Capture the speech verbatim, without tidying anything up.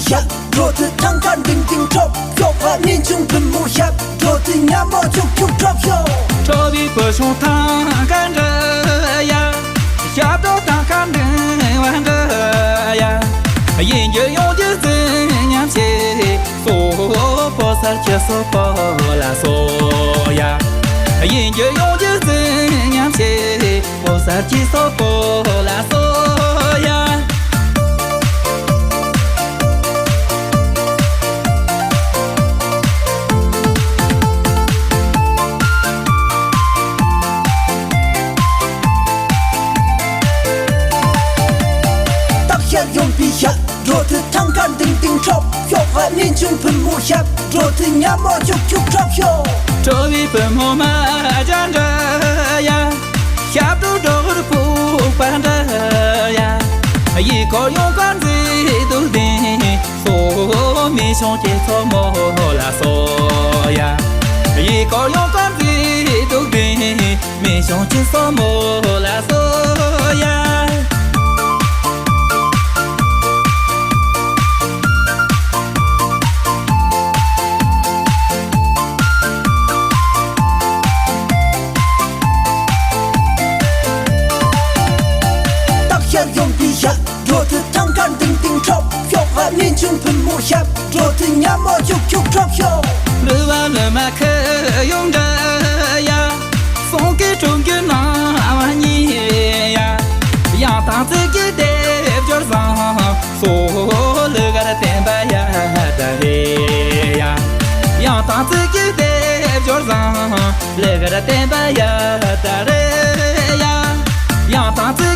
ཤ། འགྲོ་དུས་ཐང་ཀ་ལྡིང་ལྡིང་འཁྲབ། ཤོག་པ་མི་ཆུང་བུ་མོ་ཤ། འགྲོ་དུས་ཉ་མོ་ཆུག་ཆུག་འཁྲབ་ཤོག་འཁྲབ་པའི་བུ་ཆུང་ཐང་ཀ་འདྲ་ཡ། ཞབས་བྲོ་ཐང་ཀ་འདྲ་བ་འདྲ་ཡ། ཡིན་རྒྱུ་ཡོང་རྒྱུ་ཟིན་སྙམ་བྱེད། སོ་པོ་སར་གྱི་སོ་པོ་ལ་སོ་ཡ། ཡིན་རྒྱུ་ཡོང་རྒྱུ་ཟིན་སྙམ་བྱེད། ཕོ་གསར་གྱི་སོ་པོ་ལ་སོ་ཡ། སྟག་ཤར་ཡོང་པའི་ཤ། འགྲོ་དུས་ཐང་ཀ་ལྡིང་ལྡིང་འཁྲབ། ཤོག་པ་མི་ཆུང་བུ་མོ་ཤ། འགྲོ་དུས་ཉ་མོ་ཆུག་ཆུག་འཁྲབ་ཤོག་འཁྲབ་པའི་བུ་མོ་མ་འདྲ་འདྲ་ཡ། ཞབས་བྲོ་སྒྲོག་པར་ཕུག་པ་འདྲ་ཡ། ཡི་གོ་ཡོང་ག་མཛེས་སྡུག་ལྡན། སོ་མི་ཆུང་གི་སོ་མོ་ལ་སོ་ཡ། ཡི་གོ་ཡོང་ག་མཛེས་སྡུག་ལྡན། མི་ཆུང་གི་སོ་མོ་ལ་སོ་ཡ། སྟག་ཤར་ཡོང་པའི་ཤ། འགྲོ་དུས་ཐང་ཀ་ལྡིང་ལྡིང་འཁྲབ། ཤོག་པ་མི་ཆུང་བུ་མོ་ཤ། འགྲོ་དུས་ཉ་མོ་ཆུག་ཆུག་འཁྲབ་ཤོག་ལུས་པ་ལུས་མ་ཁུ་ཡོང་འདྲ་ཡ། སོང་གི་གྲོང་ཁྱེར་ནང་བ་གཉིས་ཡ། ཡང་དང་ཚིག་གི་སྡེབ་སྦྱོར་བཟང་། སོ་ལུ་གར་བསྟན་པ་ཡ་ད་རེ་ཡ། ཡང་དང་ཚིག་གི་སྡེབ་སྦྱོར་བཟང་། ལུ་གར་བསྟན་པ་ཡ་ད་རེ་ཡ། ཡང་དང་ཚིག